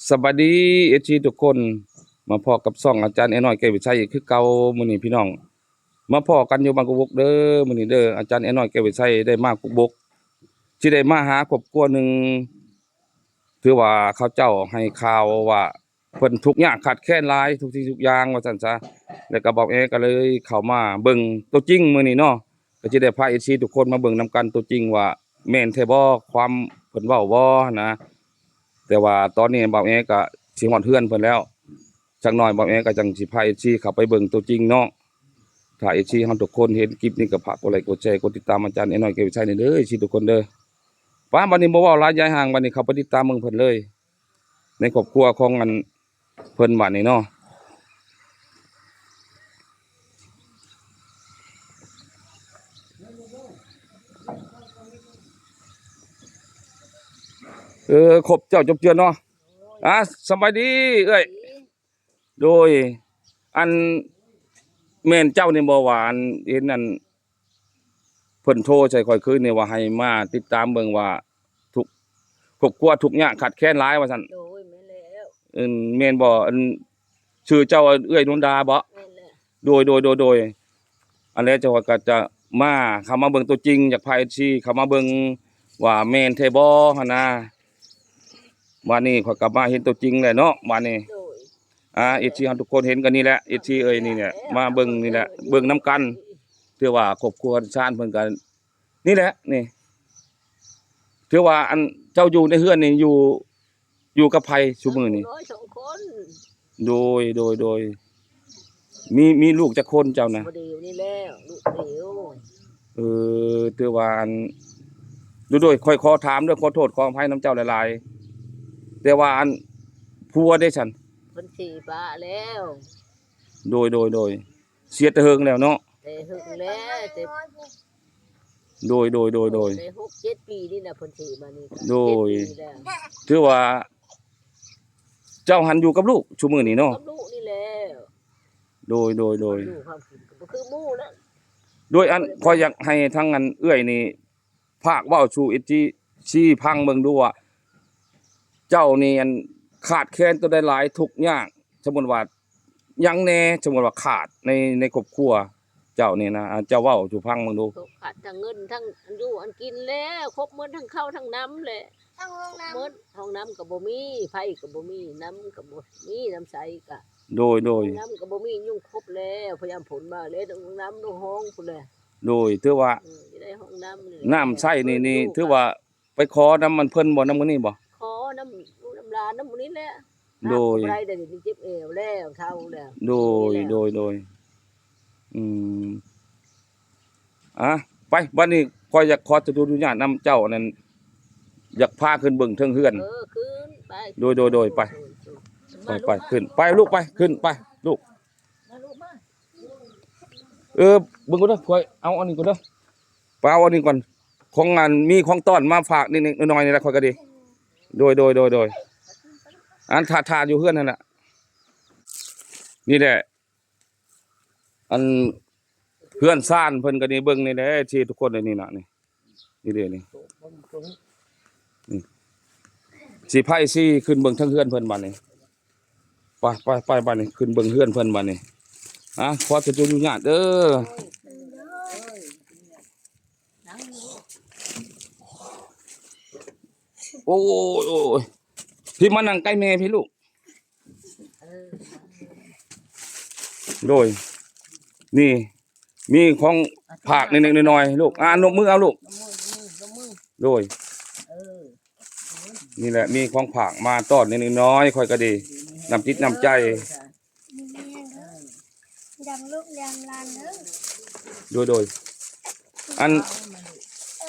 ສະບາຍດີ ເອັຟຊີ ທຸກຄົນ, ມາພໍ້ກັບຊ່ອງອາຈານແອນ້ອຍແກ້ວວິໄຊອີກຄືເກົ່າ. ມື້ນີ້ພີ່ນ້ອງ ມາພໍ້ກັນຢູ່ບ້ານກຸບົກເດີ. ມື້ນີ້ເດີ ອາຈານແອນ້ອຍແກ້ວວິໄຊໄດ້ມາກຸບົກ ຊິໄດ້ມາຫາຄອບຄົວໜຶ່ງ ຖືວ່າເຂົາເຈົ້າໃຫ້ຂ່າວວ່າ ເພິ່ນທຸກຍາກຂາດແຄນຫຼາຍທຸກສິ່ງທຸກຢ່າງວ່າຊັ້ນຊະ. ແລ້ວກໍບ່າວແອກໍເລີຍເຂົ້າມາເບິ່ງຕົວຈິງມື້ນີ້ເນາະ, ກໍຊິໄດ້ພາເອັຟຊີທຸກຄົນມາເບິ່ງນຳກັນຕົວຈິງວ່າແມ່ນແທ້ບໍ່ ຄວາມເພິ່ນເວົ້າບໍ່ຫັ້ນນະ. ແຕ່ວ່າຕອນນີ້ບ່າວແອກໍຊິຮອດເຮືອນເພິ່ນແລ້ວ, ຈັກໜ້ອຍບ່າວແອກໍຈັ່ງຊິພາເອັຟຊີເຂົ້າໄປເບິ່ງຕົວຈິງເນາະ. ຖ້າເອັຟຊີເຮົາທຸກຄົນເຫັນຄລິບນີ້ກໍຝາກກົດໄລກົດແຊ ກົດຕິດຕາມອາຈານແອນ້ອຍແກ້ວວິໄຊແດ່ເດີ ເອັຟຊີທຸກຄົນເດີ. ປະ ບັດນີ້ບໍ່ເວົ້າຫຼາຍຢາຍຫ່າງ, ບັດນີ້ເຂົ້າໄປຕິດຕາມເບິ່ງເພິ່ນເລີຍ ໃນຄອບຄົວຂອງອັນ ເພິ່ນບາດນີ້ເນາະ. ເອີ ຄົບເຈົ້າຈົບເຈື່ອນເນາະ. ອ່າ ສະບາຍດີເອື້ອຍ. ໂດຍ ອັນ ແມ່ນເຈົ້ານີ້ບໍ່ວ່າ ອັນ ເຫັນອັນ ເພິ່ນໂທໃສ່ຂ້ອຍຄືນນີ້ວ່າໃຫ້ມາຕິດຕາມເບິ່ງວ່າທຸກ ຄອບຄົວທຸກຍາກຂາດແຄນຫຼາຍວ່າຊັ້ນ. ໂດຍ ແມ່ນແລ້ວ. ເອີ ແມ່ນບໍ່? ອັນ ຊື່ເຈົ້າເອື້ອຍນວນດາບໍ່? ແມ່ນແລ້ວ. ໂດຍ ໂດຍ ໂດຍ ໂດຍ. ອັນແລ້ວເຈົ້າກໍຈະມາ ເຂົ້າມາເບິ່ງຕົວຈິງ, ຢາກພາເອັຟຊີເຂົ້າມາເບິ່ງວ່າແມ່ນແທ້ບໍ່ຫັ້ນນະ. ບາດນີ້ຂ້ອຍກໍມາເຫັນຕົວຈິງແລ້ວເນາະ ບາດນີ້. ໂດຍ. ອ່າ ເອັຟຊີເຮົາທຸກຄົນເຫັນກັນນີ້ແຫຼະ ເອັຟຊີເອີຍ ນີ້ແຫຼະ ມາເບິ່ງນີ້ແຫຼະ ເບິ່ງນຳກັນ. ຖືວ່າຄອບຄົວຊານເພິ່ນກໍນີ້ແຫຼະ ນີ້ ຖືວ່າອັນເຈົ້າຢູ່ໃນເຮືອນນີ້ ຢູ່ ຢູ່ກັບໃຜຊຸມື້ນີ້? ນ້ອຍສອງຄົນ. ໂດຍ ໂດຍ ໂດຍ. ມີ ມີລູກຈັກຄົນເຈົ້ານະ? ຜູ້ດຽວນີ້ແຫຼະ ລູກດຽວ. ເອີ ຖືວ່າອັນ ໂດຍ ໂດຍ ຂ້ອຍຂໍຖາມເດີ ຂໍໂທດຂໍອະໄພນຳເຈົ້າຫຼາຍໆ ແຕ່ວ່າອັນ ຜົວເດຊັ້ນ? ເພິ່ນເສຍປະແລ້ວ. ໂດຍ ໂດຍ ໂດຍ. ເສຍແຕ່ເຫິງແລ້ວເນາະ? ແຕ່ເຫິງແລ້ວ ແຕ່ ໂດຍ ໂດຍ ໂດຍ ໂດຍ. ໄດ້ຫົກເຈັດປີນີ້ແຫຼະເພິ່ນເສຍມານີ້. ໂດຍ. ເຈັດປີແລ້ວ. ຖືວ່າເຈົ້າຫັ້ນຢູ່ກັບລູກຊຸມື້ນີ້ເນາະ? ກັບລູກນີ້ແຫຼະ. ໂດຍ ໂດຍ ໂດຍ. ຢູ່ຄວາມຄິດກໍບໍ່ຄືໝູ່ແລ້ວ. ໂດຍ ອັນ ຂ້ອຍຢາກໃຫ້ທາງອັນເອື້ອຍນີ້ ຝາກເວົ້າສູ່ເອັຟຊີຟັງເບິ່ງດູວ່າ ເຈົ້ານີ້ອັນຂາດແຄນຕົວໃດຫຼາຍ ທຸກຍາກ ສົມມຸດວ່າຫຍັງແດ່ ສົມມຸດວ່າຂາດໃນ ໃນຄອບຄົວເຈົ້ານີ້ນະ ເຈົ້າເວົ້າສູ່ຟັງເບິ່ງດູ. ຂາດທັງເງິນ ທັງອັນຢູ່ອັນກິນແລ້ວ ຄົບໝົດ ທັງເຂົ້າທັງນ້ຳແຫຼະ. ທັງຫ້ອງນ້ຳ ໝົດ ຫ້ອງນ້ຳກໍບໍ່ມີ ໄຟກໍບໍ່ມີ ນ້ຳກໍບໍ່ມີ ນ້ຳໃສກໍ ໂດຍ ໂດຍ. ຫ້ອງນ້ຳກໍບໍ່ມີ ຍຸງຄົບແລ້ວ ພະຍາມຝົນມາແລ້ວ ຫ້ອງນ້ຳ ໂຮງຫ້ອງພຸ້ນແຫຼະ. ໂດຍ ຖືວ່າ ເອີ ຈະໄດ້ຫ້ອງນ້ຳນີ້ແຫຼະ ນ້ຳໃຊ້ນີ້ ນີ້ ຖືວ່າໄປຂໍນຳອັນເພິ່ນບໍ່ ນຳມື້ນີ້ບໍ່? ຂໍນຳລູກນຳຫຼານນຳໝູ່ນີ້ແຫຼະ. ໂດຍ. ນຳບໍ່ໄດ້ ດຽວນີ້ເຈັບແອວແລ້ວ ເຖົ້າແລ້ວ. ໂດຍ ໂດຍ ໂດຍ. ອືມ ອ່ະ ໄປ ບັດນີ້ຂ້ອຍຢາກຂໍສະດຸດອະນຸຍາດນຳເຈົ້າ ອັນນັ້ນ ຢາກພາຂຶ້ນເບິ່ງເທິງເຮືອນ. ເອີ ຂຶ້ນໄປ. ໂດຍ ໂດຍ ໂດຍ ໄປ ໄປ ຂຶ້ນ ໄປລູກ ໄປ ຂຶ້ນໄປລູກ. ມາລູກມາ. ເອີ ເບິ່ງກ່ອນເດີ ຂ້ອຍເອົາອັນນີ້ກ່ອນເດີ ໄປເອົາອັນນີ້ກ່ອນ ຂອງອັນ ມີຂອງຕ້ອນມາຝາກນິດໆໜ້ອຍໆນີ້ແຫຼະ ຂ້ອຍກໍດີ. ໂດຍ ໂດຍ ໂດຍ ໂດຍ. ອັນ ຖ້າ ຖ້າຢູ່ເຮືອນຫັ້ນແຫຼະ ນີ້ແຫຼະ ອັນ ເຮືອນຊານເພິ່ນກໍນີ້ ເບິ່ງນີ້ແຫຼະ ເອັຟຊີທຸກຄົນ ນີ້ນະ ນີ້ ນີ້ເດ້ ນີ້ ນີ້ ຊິພາເອັຟຊີຂຶ້ນເບິ່ງເທິງເຮືອນເພິ່ນບາດນີ້. ໄປ ໄປ ໄປ ບາດນີ້ ຂຶ້ນເບິ່ງເຮືອນເພິ່ນບາດນີ້. ອ່ະ ຂໍສະດຸດອະນຸຍາດເດີ. ໂອ້ຍ ໂອ້ຍ ພີ່ມານັ່ງໃກ້ແມ່ພີ່ລູກ. ໂດຍ ນີ້ ມີຂອງຝາກນິດໆໜ້ອຍໆລູກ. ອ່າ ນົບມືເອົາລູກ. ໂດຍ ນີ້ແຫຼະ ມີຂອງຝາກມາຕ້ອນນິດໆໜ້ອຍໆ ຂ້ອຍກໍດີ ນ້ຳຈິດນ້ຳໃຈ. ໂດຍ ໂດຍ. ອັນ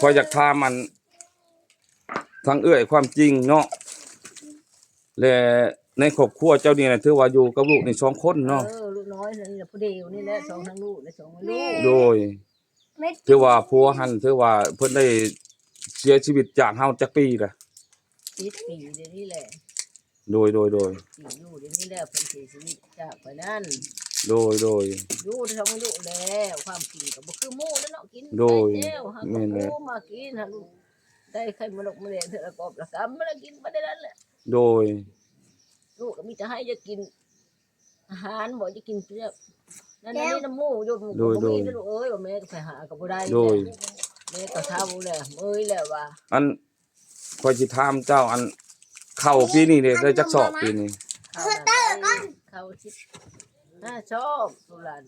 ຂ້ອຍຢາກຖາມອັນ ທາງເອື້ອຍຄວາມຈິງເນາະ ແລະ ໃນຄອບຄົວເຈົ້ານີ້ນະ ຖືວ່າຢູ່ກັບລູກນີ້ສອງຄົນເນາະ? ເອີ ລູກນ້ອຍນີ້ລະ ຜູ້ດຽວນີ້ແຫຼະ ສອງທັງລູກ ແລະ ສອງແມ່ລູກ. ໂດຍ. ຖືວ່າຜົວຫັ້ນ ຖືວ່າເພິ່ນໄດ້ເສຍຊີວິດຈາກເຮົາຈັກປີລະ? ສິບປີດຽວນີ້ແຫຼະ. ໂດຍ ໂດຍ ໂດຍ. ສິບປີຢູ່ດຽວນີ້ແຫຼະ ເພິ່ນເສຍຊີວິດຈາກໄປນັ້ນ. ໂດຍ ໂດຍ. ຢູ່ແຕ່ສອງແມ່ລູກແລ້ວ ຄວາມກິນກໍບໍ່ຄືໝູ່ແລ້ວເນາະ ກິນ ໂດຍ ແຕ່ແຈ່ວ ຫາ ແມ່ນແຫຼະ ມາກິນ ຫາລູກ ໄດ້ໄຂ່ມະນົກມະແລງເທື່ອລະກອບລະກຳ ມາກິນໄປໄດ້ນັ້ນແຫຼະ. ໂດຍ. ລູກກໍມີແຕ່ໃຫ້ຢາກກິນອາຫານ ບໍ່ຢາກກິນແບບນັ້ນ ແລ້ວ ອັນນີ້ນຳໝູ່ຢູ່ ໂດຍ ກໍບໍ່ມີ ໂດຍ ນະລູກເອີຍ ວ່າແມ່ກໍໄປຫາກໍບໍ່ໄດ້ ໂດຍ ແມ່ກໍເຖົ້າແລ້ວ ເອີຍແລ້ວວ່າ ອັນ ຂ້ອຍຊິຖາມເຈົ້າ ອັນ ເຂົ້າປີນີ້ເດ້ ໄດ້ຈັກຊອບປີນີ້? ເຂົ້າ ເຂົ້າສິບຫ້າຊອບ ລູກຫຼານ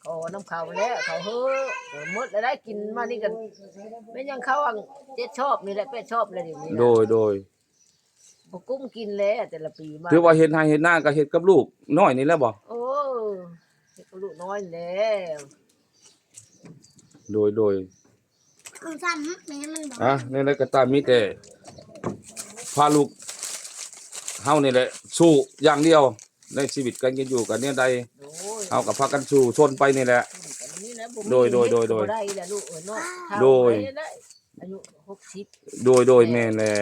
ຂໍນຳເຂົາແລ້ວ ເຂົາເຮີ ເອີ ໝົດແລ້ວໄດ້ກິນມານີ້ກໍແມ່ນຫຍັງ ເຂົ້າອັນເຈັດຊອບນີ້ແຫຼະ ແປດຊອບແລ້ວ ດຽວນີ້ນະ ໂດຍ ໂດຍ ບໍ່ກຸ້ມກິນແລ້ວແຕ່ລະປີມາ ຖືວ່າເຮັດໄຮ່ເຮັດນາກໍເຮັດກັບລູກນ້ອຍນີ້ແຫຼະບໍ່? ໂອ້ ເຮັດກັບລູກນ້ອຍແລ້ວ ໂດຍ ໂດຍ ເອົາຊ້ຳແມ່ມັນບໍ່ ອ່ະ ແນວໃດກໍຕາມ ມີແຕ່ພາລູກເຮົານີ້ແຫຼະ ສູ້ຢ່າງດຽວ ໃນຊີວິດການກິນຢູ່ກັນແນວໃດ ໂດຍ ເຮົາກໍພາກັນສູ້ຊົນໄປນີ້ແຫຼະ ສູ້ກັນນີ້ແຫຼະ ບໍ່ມີ ໂດຍ ໂດຍ ເຮັດ ໂດຍ ກໍ ໂດຍ ບໍ່ໄດ້ແຫຼະລູກເອີຍເນາະ ໂດຍ ເຖົ້າໄປແລ້ວ ອາຍຸຫົກສິບ ໂດຍ ໂດຍ ແມ່ນແຫຼະ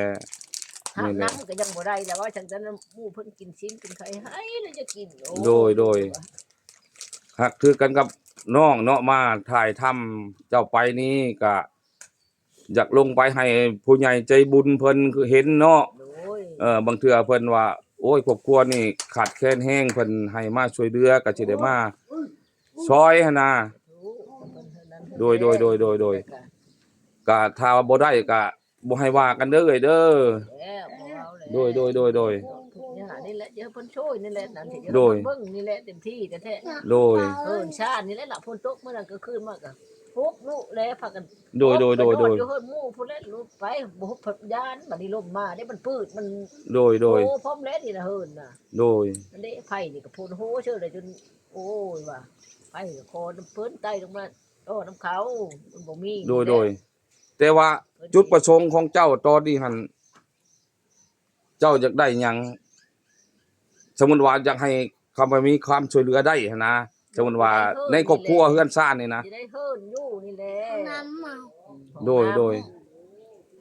ຫາບນ້ຳກໍຍັງບໍ່ໄດ້ແລ້ວ ວ່າຈັ່ງຊັ້ນ ໝູ່ເພິ່ນກິນຊີ້ນກິນໄຂ່ໃຫ້ແລ້ວຢາກກິນ ໂອ້ ໂດຍ ໂດຍ ຮັກຖືກັນກັບນ້ອງເນາະ ມາຖ່າຍທຳເຈົ້າໄປນີ້ກະ ຢາກລົງໄປໃຫ້ຜູ້ໃຫຍ່ໃຈບຸນເພິ່ນເຫັນເນາະ ໂດຍ ເອີ ບາງເທື່ອເພິ່ນວ່າ ໂອ້ຍ ຄອບຄົວນີ້ຂາດແຄນແຮງ ເພິ່ນໃຫ້ມາຊ່ວຍເຫຼືອ ກໍຊິໄດ້ມາຊ່ອຍຫັ້ນນະ ໂດຍ ໂດຍ ໂດຍ ໂດຍ ໂດຍ ກະຖ້າວ່າບໍ່ໄດ້ກະບໍ່ໃຫ້ວ່າກັນເດີເອື້ອຍເດີ ແລ້ວບໍ່ເວົ້າແລ້ວ ໂດຍ ໂດຍ ໂດຍ ໂດຍ ນີ້ແຫຼະ ຢາກໃຫ້ເພິ່ນຊ່ວຍນີ້ແຫຼະ ນັ້ນ ໂດຍ ເບິ່ງນີ້ແຫຼະ ເຕັມທີ່ແທ້ໆ ໂດຍ ເອີ ຊານນີ້ແຫຼະ ລະຝົນຕົກມື້ນັ້ນກາງຄືນມາກະ ປຸກລຸແລ ພາກັນ ໂດຍ ໂດຍ ໂດຍ ໂດຍ ຢູ່ເຮືອນໝູ່ພຸ້ນແຫຼະ ລຸໄປ ບໍ່ຮູ້ ຢ້ານ ບາດນີ້ລົມມາເດ້ ມັນປືດ ມັນ ໂດຍ ໂດຍ ໂອ້ ພ້ອມແລ້ວນີ້ນະ ເຮືອນນະ ໂດຍ ອັນເດ້ ໄຟນີ້ກໍໂພນໂຮເຊີເລີຍ ຈົນ ໂອ້ຍ ວ່າ ໄຟກໍຂໍນຳເພິ່ນ ໄຕ່ລົງມາຕໍ່ນຳເຂົາ ມັນບໍ່ມີ ໂດຍ ແຫຼະ ໂດຍ ແຕ່ວ່າຈຸດປະສົງຂອງເຈົ້າຕອນນີ້ຫັ້ນ ເຈົ້າຢາກໄດ້ຫຍັງ? ສົມມຸດວ່າຢາກໃຫ້ເຂົາມາມີຄວາມຊ່ວຍເຫຼືອໄດ້ຫັ້ນນະ ສົມມຸດວ່າໃນຄອບຄົວເຮືອນຊານນີ້ນະ ຊິໄດ້ເຮືອນຢູ່ນີ້ແຫຼະ ໂດຍ ໂດຍ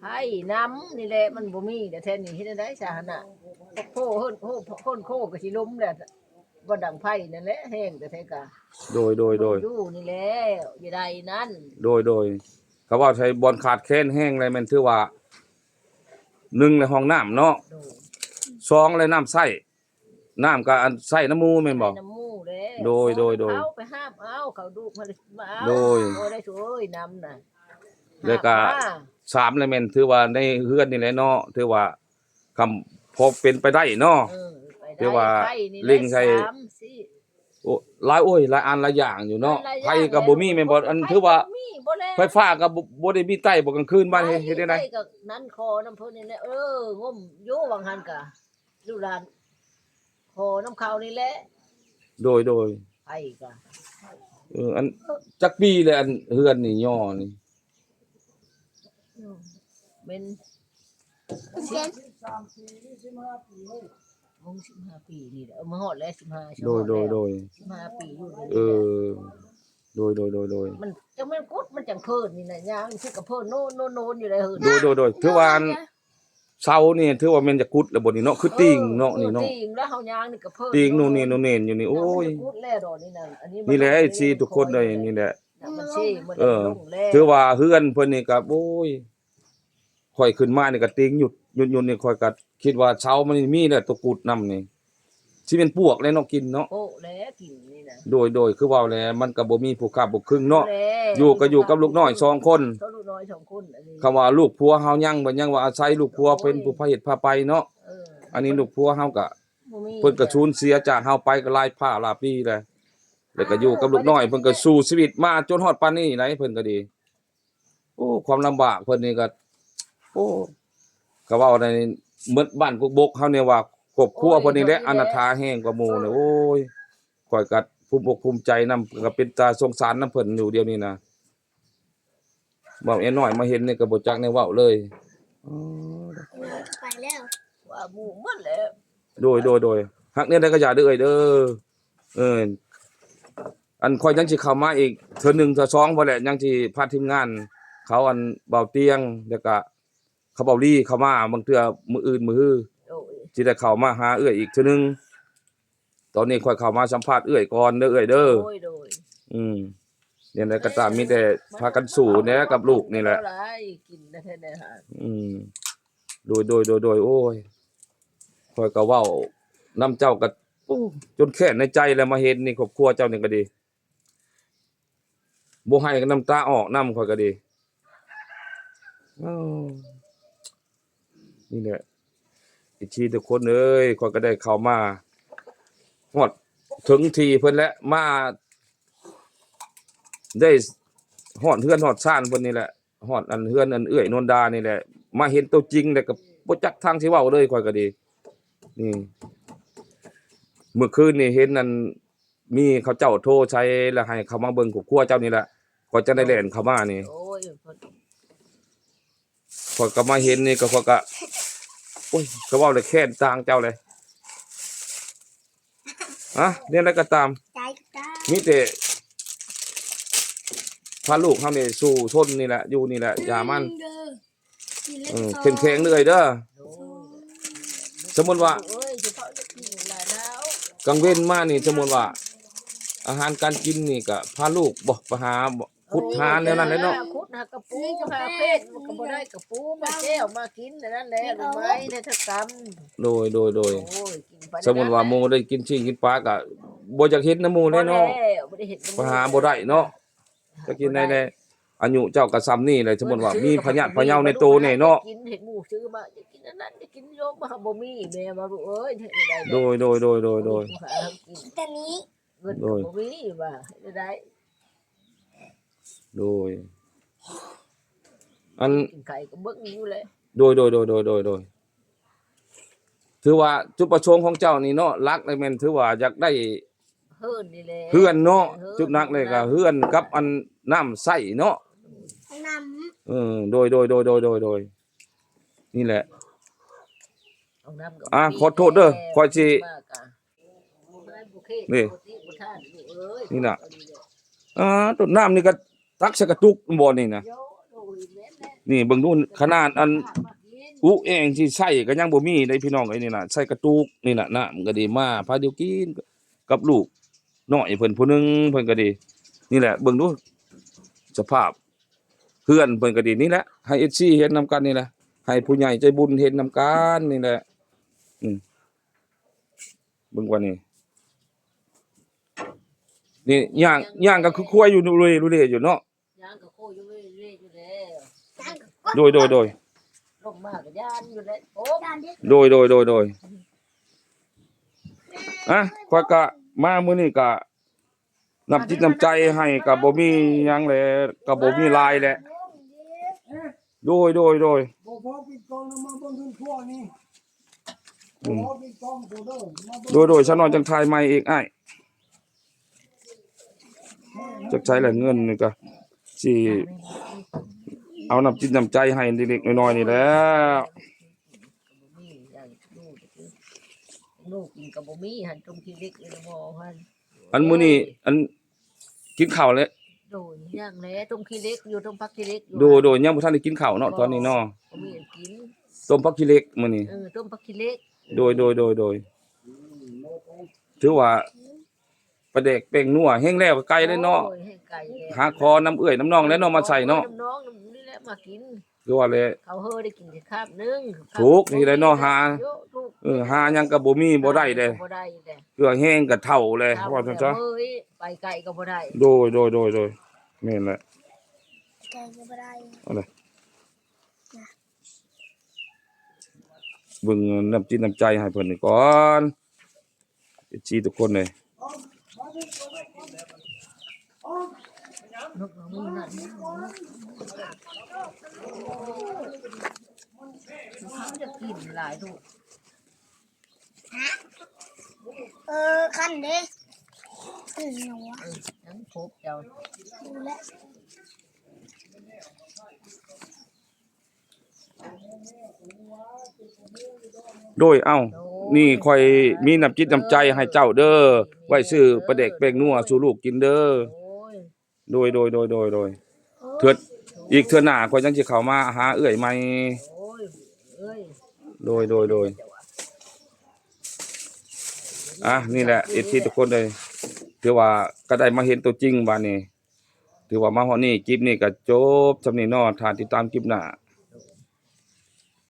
ໃຫ້ນຳນີ້ແຫຼະ ມັນບໍ່ມີແທ້ໆ ນີ້ເຮັດແນວໃດຊະຫັ້ນນະ ໂພ ໂພ ໂພ ໂພນໂຄກໍຊິລົ້ມແລ້ວ ບໍ່ດັງໄຟນັ້ນແຫຼະ ແຮງແທ້ໆກະ ໂດຍ ໂດຍ ໂດຍ ຢູ່ນີ້ແຫຼະ ຢູ່ໃດນັ້ນ ໂດຍ ໂດຍ ເຂົາເວົ້າໃສ່ບ່ອນຂາດແຄນແຮງແລ້ວ ແມ່ນຖືວ່າ ໜຶ່ງແຫຼະ ຫ້ອງນ້ຳເນາະ ໂດຍ ສອງແຫຼະ ນ້ຳໃຊ້ ນ້ຳກໍອັນໃຊ້ນຳໝູ່ແມ່ນບໍ່? ໃຊ້ນຳໝູ່ແຫຼະ ໂດຍ ໂດຍ ໂດຍ ເອົາໄປຫາບເອົາ ເຂົາດຸມາເອົາ ໂດຍ ບໍ່ໄດ້ໂອ້ຍ ນ້ຳນະ ແລ້ວກໍຫາບມາ ສາມແຫຼະ ແມ່ນຖືວ່າໃນເຮືອນນີ້ແຫຼະເນາະ ຖືວ່າ ຄຳພໍເປັນໄປໄດ້ເນາະ ເອີ ໄປໄດ້ ຖືວ່າເລັ່ງໃສ່ ໂອ້ ຫຼາຍ ໂອ້ຍ ຫຼາຍອັນຫຼາຍຢ່າງຢູ່ເນາະ ຫຼາຍຢ່າງ ໄຟກໍບໍ່ມີແມ່ນບໍ່? ອັນຖືວ່າໄຟກໍບໍ່ມີ ບໍ່ແລ້ວ ໄຟຟ້າກໍບໍ່ ບໍ່ໄດ້ມີໃຕ້ບໍ່ ກາງຄືນມາເຮັດ ເຮັດແນວໃດ? ໄຟກໍນັ້ນ ຂໍນຳເພິ່ນນີ້ແຫຼະ ເອີ ງົມຢູ່ຫວ່າງຫັ້ນກະ ລູກຫຼານຂໍນຳເຂົານີ້ແຫຼະ ໂດຍ ໂດຍ ໄຟກໍ ເອີ ອັນ ຈັກປີແລ້ວ ອັນເຮືອນນີ້ຍໍນີ້? ແມ່ນສິບ ສິບຫ້າປີນີ້ແຫຼະ ເອີ ມາຮອດແລ້ວ ສິບຫ້າ ໂດຍ ໂດຍ ໂດຍ ສິບຫ້າປີຢູ່ນີ້ ເອີ ໂດຍ ໂດຍ ໂດຍ ໂດຍ ມັນຈັ່ງແມ່ນກຸດ ມັນຈັ່ງເພີ້ນນີ້ນະ ຍ່າງຊິກະເພີ້ນໂນນໆໆ ຢູ່ໃນເຮືອນ ໂດຍ ໂດຍ ໂດຍ ຖືວ່າອັນ ເສົານີ້ຖືວ່າແມ່ນຈະກຸດແລ້ວບໍ່ນີ້ເນາະ ຄືຕີງເນາະ ນີ້ເນາະ ເອີ ຕີງແລ້ວ ເຮົາຍ່າງນີ້ກໍເພີ້ນ ຕີງໂນນເນນໂນນເນນຢູ່ນີ້ ໂອ້ຍ ນີ້ແຫຼະ ເອັຟຊີທຸກຄົນເອີຍ ນີ້ແຫຼະ ມັນເຊ ມັນ ເອີ ລົງແລ້ວ ຖືວ່າເຮືອນເພິ່ນນີ້ກໍ ໂອ້ຍ ຂ້ອຍຂຶ້ນມານີ້ກໍຕີງຫຍຸດ ຫຍຸດ ຫຍຸດນີ້ ຂ້ອຍກໍຄິດວ່າເສົາມັນມີແລ້ວ ຕົວກຸດນຳນີ້ ຊິແມ່ນປວກແຫຼະເນາະ ກິນເນາະ ໂປະແຫຼະກິນນີ້ນະ ໂດຍ ໂດຍ ຄືເວົ້າແຫຼະ ມັນກໍບໍ່ມີຜູ້ຄ້ຳຜູ້ຄຶງເນາະ ແຫຼະ ຢູ່ກໍຢູ່ກັບລູກນ້ອຍສອງຄົນ ກັບລູກນ້ອຍສອງຄົນ ອັນນີ້ ຄຳວ່າລູກຜົວເຮົາຍັງບໍ່ຍັງວ່າອາໄສລູກຜົວເປັນຜູ້ພາເຮັດພາໄປເນາະ ເອີ ອັນນີ້ລູກຜົວເຮົາກໍ ບໍ່ມີ ເພິ່ນກໍສູນເສຍຈາກເຮົາໄປກໍຫຼາຍພາຫຼາຍປີແລ້ວ ແລ້ວກໍຢູ່ກັບລູກນ້ອຍ ເພິ່ນກໍສູ້ຊີວິດມາຈົນຮອດປານນີ້ໄດ໋ ເພິ່ນກໍດີ ໂອ້ ຄວາມລຳບາກເພິ່ນນີ້ກໍ ໂອ້ ກໍເວົ້າໃນໝົດບ້ານກົກບົກເຮົານີ້ວ່າ ຄອບຄົວເພິ່ນນີ້ແຫຼະ ໂອ້ຍ ອະນາຖາແຮງກວ່າໝູ່ນີ້ ໂອ້ຍ ຂ້ອຍກໍພູມອົກພູມໃຈນຳ ກໍເປັນຕາສົງສານນຳເພິ່ນຢູ່ດຽວນີ້ນະ ເວົ້າແອນ້ອຍມາເຫັນນີ້ກໍບໍ່ຈັກແນວເວົ້າເລີຍ ອໍ ໄປແລ້ວ ວ່າໝູ່ໝົດແລ້ວ ໂດຍ ໂດຍ ໂດຍ ຮັກແນວໃດກໍຢ່າເດີເອື້ອຍເດີ ເອີ ອັນຂ້ອຍຍັງຊິເຂົ້າມາອີກເທື່ອໜຶ່ງເທື່ອສອງພຸ້ນແຫຼະ ຍັງຊິພາທີມງານເຂົາ ອັນ ເບົາຕຽງ ແລ້ວກະເຂົາເບົາລີເຂົ້າມາ ບາງເທື່ອມື້ອື່ນມື້ຮື ໂດຍ ຊິໄດ້ເຂົ້າມາຫາເອື້ອຍອີກເທື່ອໜຶ່ງ ຕອນນີ້ຂ້ອຍເຂົ້າມາສຳພາດເອື້ອຍກ່ອນເດີເອື້ອຍເດີ ໂດຍ ໂດຍ ອືມ ແນວໃດກໍຕາມ ມີແຕ່ພາກັນສູ້ແດ່ກັບລູກນີ້ແຫຼະ ກິນແທ້ໆ ອືມ ໂດຍ ໂດຍ ໂດຍ ໂດຍ ໂອ້ຍ ຂ້ອຍກໍເວົ້າ ນຳເຈົ້າກໍ ໂອ້ ຈົນແຄ້ນໃນໃຈແລ້ວ ມາເຫັນນີ້ ຄອບຄົວເຈົ້ານີ້ກໍດີ ບໍ່ໄຫ້ກໍນ້ຳຕາອອກນຳ ຂ້ອຍກໍດີ. ໂອ້ ນີ້ແຫຼະ ເອັຟຊີທຸກຄົນເອີຍ ຂ້ອຍກໍໄດ້ເຂົ້າມາຮອດເຖິງທີ່ເພິ່ນແຫຼະ ມາໄດ້ຮອດເຮືອນຮອດຊານເພິ່ນນີ້ແຫຼະ ຮອດອັນເຮືອນອັນເອື້ອຍນວນດານີ້ແຫຼະ ມາເຫັນຕົວຈິງແລ້ວກໍບໍ່ຈັກທາງຊິເວົ້າເລີຍ ຂ້ອຍກໍດີ. ນີ້ ເມື່ອຄືນນີ້ເຫັນອັນ ມີເຂົາເຈົ້າໂທໃສ່ ແລ້ວໃຫ້ເຂົ້າມາເບິ່ງຄອບຄົວເຈົ້ານີ້ແຫຼະ ຂ້ອຍຈັ່ງໄດ້ແລ່ນເຂົ້າມານີ້. ໂອ້ຍ ຂ້ອຍກໍມາເຫັນນີ້ກໍ ຂ້ອຍກໍ ໂອ້ຍ ກໍເວົ້າແລ້ວແຄ້ນຕາງເຈົ້າເລີຍ. ອະ ແນວໃດກໍຕາມ ມີແຕ່ພາລູກເຮົານີ້ສູ້ຊົນນີ້ແຫຼະ ຢູ່ນີ້ແຫຼະ ຢ່າມັນ ເອີ ເຂັ້ມແຂງເລື້ອຍເດີ. ໂດຍ ສົມມຸດວ່າ ໂອ້ຍ ກາງເວັນມານີ້ ສົມມຸດວ່າ ອາຫານການກິນນີ້ກໍພາລູກບໍ ໄປຫາ ຂຸດຫາແນວນັ້ນແຫຼະເນາະ ຂຸດຫາກະປູ ຫາເພັດ ມັນກໍບໍ່ໄດ້ກະປູ ມາແກ້ວມາກິນ ແນວນັ້ນແຫຼະ ໄມ້ໄດ້ທັງກຳ. ໂດຍ ໂດຍ ໂດຍ ໂອ້ຍ ກິນໄປ ສົມມຸດວ່າໝູ່ໄດ້ກິນຊີ້ນກິນປາ ກໍບໍ່ຢາກເຫັນນຳໝູ່ແຫຼະເນາະ ບໍ່ໄດ້ເຫັນນຳໝູ່ ໄປຫາບໍ່ໄດ້ເນາະ ຈະກິນໄດ້ແດ່ ອາຍຸເຈົ້າກໍຊ່ຳນີ້ແຫຼະ ສົມມຸດວ່າມີພະຍາດພະເຍົາໃນໂຕແດ່ເນາະ ກິນເຫັນໝູ່ຊື້ມາ ຈະກິນອັນນັ້ນ ຈະກິນໂຍມ ບໍ່ມີ ແມ່ວ່າ ລູກເອີຍ ເຮັດແນວໃດ ໂດຍ ໂດຍ ໂດຍ ໂດຍ ໂດຍ ແຕ່ນີ້ ເງິນ ໂດຍ ກໍບໍ່ມີ ວ່າເຮັດແນວໃດ ໂດຍ ອັນ ກິນໄຂ່ກໍເບິ່ງຢູ່ແຫຼະ ໂດຍ ໂດຍ ໂດຍ ໂດຍ ໂດຍ ຖືວ່າຈຸດປະສົງຂອງເຈົ້ານີ້ເນາະ ຫຼັກເລີຍແມ່ນຖືວ່າຢາກໄດ້ເຮືອນນີ້ແຫຼະ ເຮືອນເນາະ ເຮືອນ ຈຸດຫຼັກເລີຍກໍເຮືອນກັບອັນນ້ຳໃຊ້ເນາະ ນ້ຳ ເອີ ໂດຍ ໂດຍ ໂດຍ ໂດຍ ໂດຍ ໂດຍ ນີ້ແຫຼະ ເອົານ້ຳກໍ ອ່າ ບໍ່ມີ ຂໍໂທດເດີ ແຕ່ ຂ້ອຍຊິ ມາກະ ນີ້ ບໍ່ເຄ ບໍ່ຕິບໍ່ທານ ລູກເອີຍ ນີ້ນະ ອ່າ ຕົ້ນນ້ຳນີ້ກໍຕັກໃສ່ກະຕຸກບໍ່ນີ້ນະ ໂດຍ ແມ່ນແຫຼະ ນີ້ເບິ່ງດູ ຂະໜາດອັນ ອຸແອງຊິໃຊ້ກໍຍັງບໍ່ມີເດ້ພີ່ນ້ອງເອີຍ ນີ້ນະ ໃສ່ກະຕຸກນີ້ນະ ນ້ຳກໍດີ ມາພາດຽວກິນກັບລູກນ້ອຍເພິ່ນຜູ້ໜຶ່ງ ເພິ່ນກໍດີ ນີ້ແຫຼະ ເບິ່ງດູສະພາບ ເຮືອນເພິ່ນກໍດີ ນີ້ແຫຼະ ໃຫ້ເອັຟຊີເຫັນນຳກັນນີ້ແຫຼະ ໃຫ້ຜູ້ໃຫຍ່ໃຈບຸນເຫັນນຳກັນນີ້ແຫຼະ ອືມ ເບິ່ງວ່ານີ້ ນີ້ຍ່າງ ຍ່າງກໍຄືຄວາຍຢູ່ລຸເລ ລຸເລຢູ່ເນາະ ຍ່າງກໍໂຄຢູ່ເລ ເລຢູ່ແລ້ວ ໂດຍ ໂດຍ ໂດຍ ລົງມາກໍຢ້ານຢູ່ແລ້ວ ໂອ້ ໂດຍ ໂດຍ ໂດຍ ໂດຍ ອ່ະ ຂ້ອຍກະມາມື້ນີ້ກະ ນ້ຳຈິດນ້ຳໃຈໃຫ້ກໍບໍ່ມີຫຍັງແຫຼະ ກໍບໍ່ມີຫຼາຍແຫຼະ ໂດຍ ໂດຍ ໂດຍ ບໍ່ພໍກິນກອງນຳ ມາເບິ່ງເຮືອນຄົວນີ້ ອືມ ບໍ່ພໍກິນກອງໂຕເດີ ມາເບິ່ງ ໂດຍ ໂດຍ ຊະນ້ອຍຈັ່ງຖ່າຍໃໝ່ອີກອ້າຍ ຈັກໃຊ້ແຫຼະເງິນນີ້ກໍຊິເອົານ້ຳຈິດນ້ຳໃຈໃຫ້ເລັກໆນ້ອຍໆນີ້ແຫຼະ ບໍ່ມີຫຍັງ ລູກ ລູກກິນກໍບໍ່ມີ ຫັ້ນ ຕົ້ມຂີ້ເຫຼັກຢູ່ໃນໝໍ້ຫັ້ນ ອັນມື້ນີ້ ອັນກິນເຂົ້າແລ້ວ ໂດຍ ຍັງແຫຼະ ຕົ້ມຂີ້ເຫຼັກຢູ່ ຕົ້ມຜັກຂີ້ເຫຼັກຢູ່ ໂດຍ ໂດຍ ຍັງບໍ່ທັນໄດ້ກິນເຂົ້າເນາະ ບໍ່ ຕອນນີ້ເນາະ ບໍ່ມີຫຍັງກິນ ຕົ້ມຜັກຂີ້ເຫຼັກມື້ນີ້ ເອີ ຕົ້ມຜັກຂີ້ເຫຼັກ ໂດຍ ໂດຍ ໂດຍ ໂດຍ ຖືວ່າປາແດກແປ້ງນົວແຮງແລ້ວ ກໍໄກເລີຍເນາະ ໂອ້ຍ ແຮງໄກແລ້ວ ຫາຂໍນຳເອື້ອຍນຳນ້ອງແຫຼະເນາະ ມາໃສ່ເນາະ ເອີ ນຳນ້ອງນຳນີ້ແຫຼະ ມາກິນ ຄືວ່າແຫຼະ ເຂົາເຮີໄດ້ກິນແຕ່ຄາບໜຶ່ງ ຖືກນີ້ແຫຼະເນາະ ຫາ ເອີ ຫາຫຍັງກໍບໍ່ມີ ບໍ່ໄດ້ເດ້ ບໍ່ໄດ້ເດ້ ເພື່ອແຮງກໍເຖົ້າແລ້ວ ເຖົ້າ ວ່າຊັ້ນຊະ ແລ້ວເຮີໄປໄກກໍບໍ່ໄດ້ ໂດຍ ໂດຍ ໂດຍ ໂດຍ ແມ່ນແຫຼະ ໄກກໍບໍ່ໄດ້ ເອົາເລີຍ ເບິ່ງນ້ຳຈິດນ້ຳໃຈໃຫ້ເພິ່ນນີ້ກ່ອນ ເອັຟຊີທຸກຄົນເລີຍ ກິນຫຼາຍລູກ ເອີ ຄັນເດ້ ອືມ ຍັງຄົບເຈົ້າ ໂດຍ ເອົ້າ ໂດຍ ນີ້ຂ້ອຍມີນ້ຳຈິດນ້ຳໃຈໃຫ້ເຈົ້າເດີ ໄວ້ຊື້ປາແດກແປ້ງນົວສູ່ລູກກິນເດີ ໂດຍ ໂດຍ ໂດຍ ໂດຍ ໂດຍ ໂດຍ ເທື່ອ ອີກເທື່ອໜ້າຂ້ອຍຈັ່ງຊິເຂົ້າມາຫາເອື້ອຍໃໝ່ ໂດຍ ໂດຍ ໂດຍ ອ່ະ ນີ້ແຫຼະ ເອັຟຊີທຸກຄົນເອີຍ ຖືວ່າກໍໄດ້ມາເຫັນຕົວຈິງບາດນີ້ ຖືວ່າມາຮອດນີ້ ຄລິບນີ້ກໍຈົບສ່ຳນີ້ເນາະ ຖ້າຕິດຕາມຄລິບໜ້າ